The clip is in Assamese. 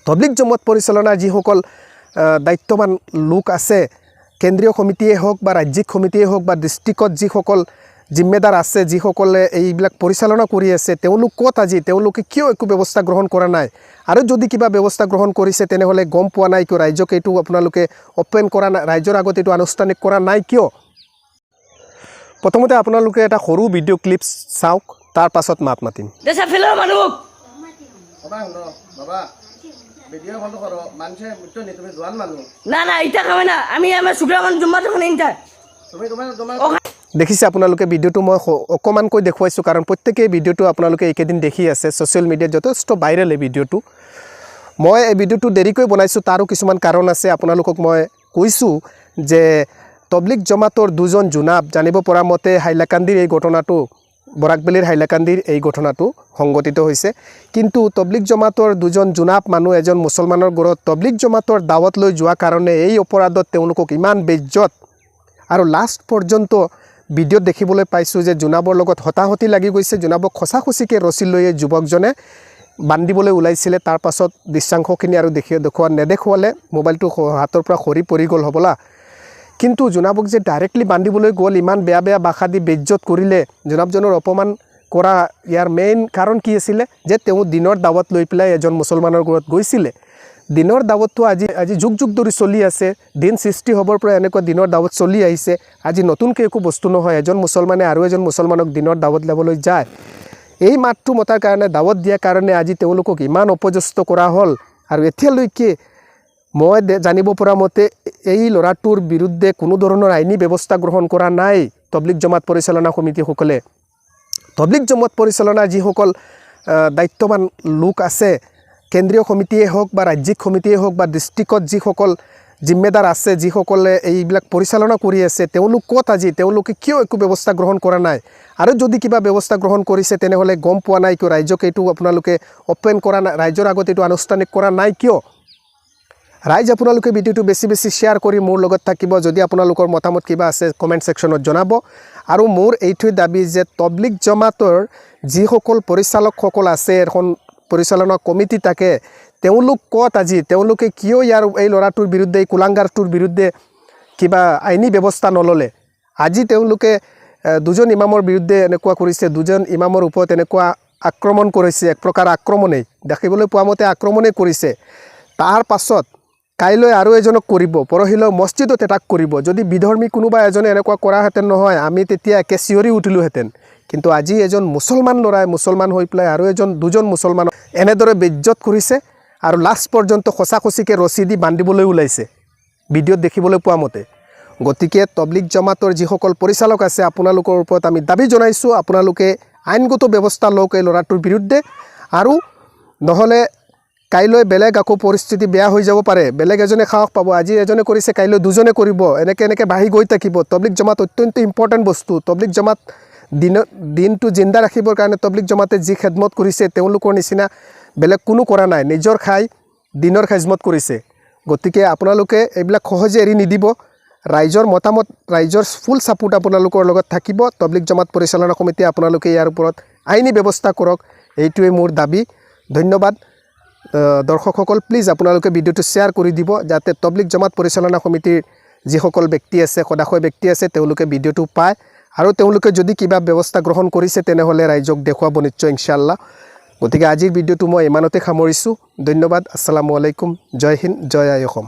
তবলিগ জমাত পৰিচালনাৰ যিসকল দায়িত্ববান লোক আছে, কেন্দ্ৰীয় সমিতিয়ে হওক বা ৰাজ্যিক সমিতিয়ে হওক বা ডিষ্ট্ৰিক্টত যিসকল জিম্মেদাৰ আছে, যিসকলে এইবিলাক পৰিচালনা কৰি আছে, তেওঁলোক ক'ত আজি? তেওঁলোকে কিয় একো ব্যৱস্থা গ্ৰহণ কৰা নাই? আৰু যদি কিবা ব্যৱস্থা গ্ৰহণ কৰিছে, তেনেহ'লে গম পোৱা নাই কিয়? ৰাইজক এইটো আপোনালোকে অ'পেন কৰা নাই, ৰাইজৰ আগত এইটো আনুষ্ঠানিক কৰা নাই কিয়? প্ৰথমতে আপোনালোকে এটা সৰু ভিডিঅ' ক্লিপ চাওক, তাৰ পাছত মাত মাতিম। দেশে ফেলো মানুহ। বাবা, শুনো বাবা, ভিডিঅ' বন্ধ করো। মানুষে বুঝছো নি, তুমি জোয়ান মানুহ। না না, ইটা খাবে না। আমি আমার শুক্রবার জুম্মা যখন ইনটা তুমি তোমার তোমার দেখিছে আপোনালোকে ভিডিঅ'টো। মই অকণমানকৈ দেখুৱাইছোঁ, কাৰণ প্ৰত্যেকেই ভিডিঅ'টো আপোনালোকে এইকেইদিন দেখি আছে। ছ'চিয়েল মিডিয়াত যথেষ্ট ভাইৰেল এই ভিডিঅ'টো। মই এই ভিডিঅ'টো দেৰিকৈ বনাইছোঁ, তাৰো কিছুমান কাৰণ আছে। আপোনালোকক মই কৈছোঁ যে তবলিগ জমাতৰ দুজন জোনাব, জানিব পৰা মতে হাইলাকান্দিৰ এই ঘটনাটো, বৰাকবেলীৰ হাইলাকান্দিৰ এই ঘটনাটো সংঘটিত হৈছে। কিন্তু তবলিগ জমাতৰ দুজন জোনাব মানুহ এজন মুছলমানৰ ঘৰত তবলিগ জমাতৰ দাৱত লৈ যোৱা কাৰণে এই অপৰাধত তেওঁলোকক ইমান বেজ্জত আৰু লাষ্ট পৰ্যন্ত ভিডিঅ'ত দেখিবলৈ পাইছোঁ যে জোনাবৰ লগত হতাহতি লাগি গৈছে। জোনাবক সঁচা-সঁচিকৈ ৰছী লৈ এই যুৱকজনে বান্ধিবলৈ ওলাইছিলে। তাৰ পাছত দৃশ্যাংশখিনি আৰু দেখি দেখুওৱা নেদেখুৱালে, মোবাইলটো হাতৰ পৰা সৰি পৰি গ'ল হ'বলা। কিন্তু জোনাবক যে ডাইৰেক্টলি বান্ধিবলৈ গ'ল, ইমান বেয়া বেয়া ভাষা দি বেজ্জত কৰিলে, জোনাবজনৰ অপমান কৰা ইয়াৰ মেইন কাৰণ কি আছিলে যে তেওঁ দিনৰ দাৱত লৈ পেলাই এজন মুছলমানৰ ঘৰত গৈছিলে। দিনৰ দাৱতটো আজি যুগ যুগ ধৰি চলি আছে। দিন সৃষ্টি হ'বৰ পৰা এনেকুৱা দিনৰ দাৱত চলি আহিছে। আজি নতুনকৈ একো বস্তু নহয়। এজন মুছলমানে আৰু এজন মুছলমানক দিনৰ দাৱত ল'বলৈ যায়। এই মাতটো মতাৰ কাৰণে, দাৱত দিয়াৰ কাৰণে আজি তেওঁলোকক ইমান অপদস্থ কৰা হ'ল। আৰু এতিয়ালৈকে মই জানিব পৰা মতে এই ল'ৰাটোৰ বিৰুদ্ধে কোনো ধৰণৰ আইনী ব্যৱস্থা গ্ৰহণ কৰা নাই তবলিগ জমাত পৰিচালনা সমিতিসকলে। তবলিগ জমাত পৰিচালনাৰ যিসকল দায়িত্ববান লোক আছে, কেন্দ্ৰীয় সমিতিয়ে হওক বা ৰাজ্যিক সমিতিয়ে হওক বা ডিষ্ট্ৰিক্টত যিসকল জিম্মেদাৰ আছে, যিসকলে এইবিলাক পৰিচালনা কৰি আছে, তেওঁলোক ক'ত আজি? তেওঁলোকে কিয় একো ব্যৱস্থা গ্ৰহণ কৰা নাই? আৰু যদি কিবা ব্যৱস্থা গ্ৰহণ কৰিছে, তেনেহ'লে গম পোৱা নাই কিয়? ৰাইজক এইটো আপোনালোকে অ'পেন কৰা নাই, ৰাইজৰ আগত এইটো আনুষ্ঠানিক কৰা নাই কিয়? ৰাইজ, আপোনালোকে ভিডিঅ'টো বেছি বেছি শ্বেয়াৰ কৰি মোৰ লগত থাকিব। যদি আপোনালোকৰ মতামত কিবা আছে, কমেণ্ট ছেকশ্যনত জনাব। আৰু মোৰ এইটোৱে দাবী যে তবলিগ জমাতৰ যিসকল পৰিচালকসকল আছে, এখন পৰিচালনা কমিটি থাকে, তেওঁলোক ক'ত আজি? তেওঁলোকে কিয় এই ল'ৰাটোৰ বিৰুদ্ধে, এই কুলাংগাৰটোৰ বিৰুদ্ধে কিবা আইনী ব্যৱস্থা নল'লে? আজি তেওঁলোকে দুজন ইমামৰ বিৰুদ্ধে এনেকুৱা কৰিছে, দুজন ইমামৰ ওপৰত এনেকুৱা আক্ৰমণ কৰিছে, এক প্ৰকাৰ আক্ৰমণেই, দেখিবলৈ পোৱা মতে আক্ৰমণেই কৰিছে। তাৰ পাছত কাইলৈ আৰু এজনক কৰিব, পৰহিলৈ মছজিদত এটাক কৰিব। যদি বিধৰ্মী কোনোবা এজনে এনেকুৱা কৰাহেঁতেন নহয়, আমি তেতিয়া একে চিঞৰি উঠিলোহেঁতেন। কিন্তু আজি এজন মুছলমান ল'ৰাই মুছলমান হৈ পেলাই আৰু এজন দুজন মুছলমান এনেদৰে বেজ্জত কৰিছে আৰু লাষ্ট পৰ্যন্ত সঁচা-সঁচিকৈ ৰছী দি বান্ধিবলৈ ওলাইছে ভিডিঅ'ত দেখিবলৈ পোৱা মতে। গতিকে তবলিগ জমাতৰ যিসকল পৰিচালক আছে, আপোনালোকৰ ওপৰত আমি দাবী জনাইছোঁ, আপোনালোকে আইনগত ব্যৱস্থা লওক এই ল'ৰাটোৰ বিৰুদ্ধে। আৰু নহ'লে কাইলৈ বেলেগ আকৌ পৰিস্থিতি বেয়া হৈ যাব পাৰে। বেলেগ এজনে সাহস পাব। আজি এজনে কৰিছে, কাইলৈ দুজনে কৰিব, এনেকৈ এনেকৈ বাঢ়ি গৈ থাকিব। তবলিগ জমাত অত্যন্ত ইম্পৰ্টেণ্ট বস্তু। তবলিগ জমাত দিনত দিনটো জিন্দা ৰাখিবৰ কাৰণে তবলিগ জমাতে যি খেদমত কৰিছে, তেওঁলোকৰ নিচিনা বেলেগ কোনো কৰা নাই। নিজৰ খাই দিনৰ খেজমত কৰিছে। গতিকে আপোনালোকে এইবিলাক সহজে এৰি নিদিব। ৰাইজৰ মতামত, ৰাইজৰ ফুল ছাপোৰ্ট আপোনালোকৰ লগত থাকিব। তবলিগ জমাত পৰিচালনা সমিতিয়ে আপোনালোকে ইয়াৰ ওপৰত আইনী ব্যৱস্থা কৰক, এইটোৱে মোৰ দাবী। ধন্যবাদ। দৰ্শকসকল, প্লিজ আপোনালোকে ভিডিঅ'টো শ্বেয়াৰ কৰি দিব, যাতে তবলিগ জমাত পৰিচালনা সমিতিৰ যিসকল ব্যক্তি আছে, সদাশয় ব্যক্তি আছে, তেওঁলোকে ভিডিঅ'টো পায় আৰু তেওঁলোকে যদি কিবা ব্যৱস্থা গ্ৰহণ কৰিছে, তেনেহ'লে ৰাইজক দেখুৱাব নিশ্চয় ইনশাআল্লাহ। গতিকে আজিৰ ভিডিঅ'টো মই ইমানতে সামৰিছোঁ। ধন্যবাদ। আসসালামু আলাইকুম। জয় হিন্দ, জয় আই অসম।